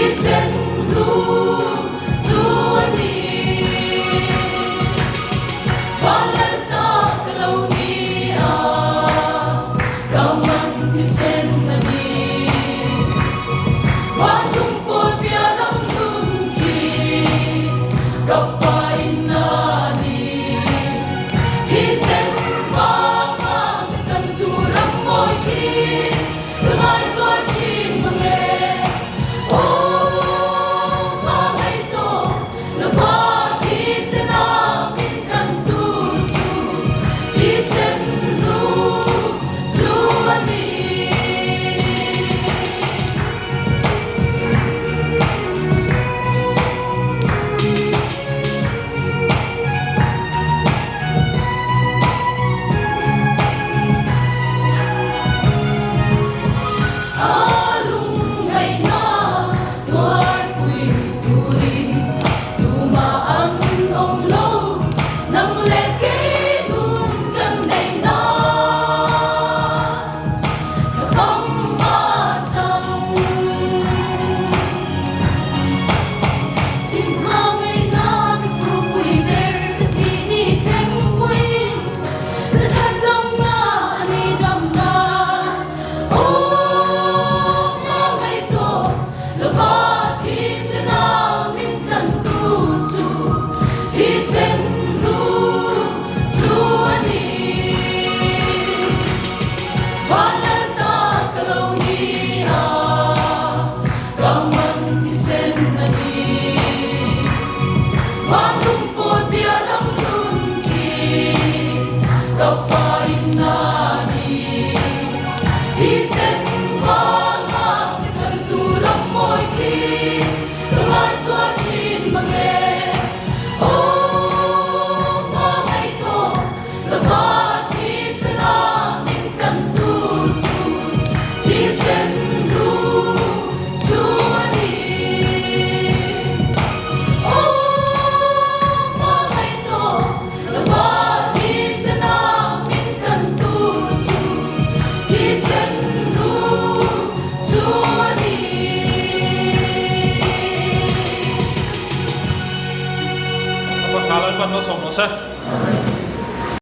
Thisen hlu chu a ni. Van lal ta ka lo ni a, ka man thisen a ni. Van tum pawl piah lam nun khi ka pa in a ni. Thisen vanga ka chan tur ram mawi khi ka ngaihzual thin mang e. Aw, hmangaih tawh lova thisen a min kan tur chu thisen hlu chu a ni. A lungngaihna tuarpui turin tumah an awm lo, nang leh kei nun kan nei na. Thla fam a chang. Inhmangaihna ka thupui ber ka tih ni thlengpuiin ka chhandamna a ni damna. Aw, hmangaih tawh lova thisena min tlantu chu thisen hlu chu a ni. Van lal ta ka lo ni a, ka man thisen a ni. Van lung pawl piah lam nun khi ka pa in a ni. Thisen vanga ka chan tur ram mawi khi ka ngaihtuah thin mang e. Aw, hmangaih tawh lova thisen a min kan tur chu thisen hlu chu a ni. Aw, hmangaih tawh lova thisen a min kan tur chu thisen hlu chu a ni. A fak hna Lalpan malsawm rawh se.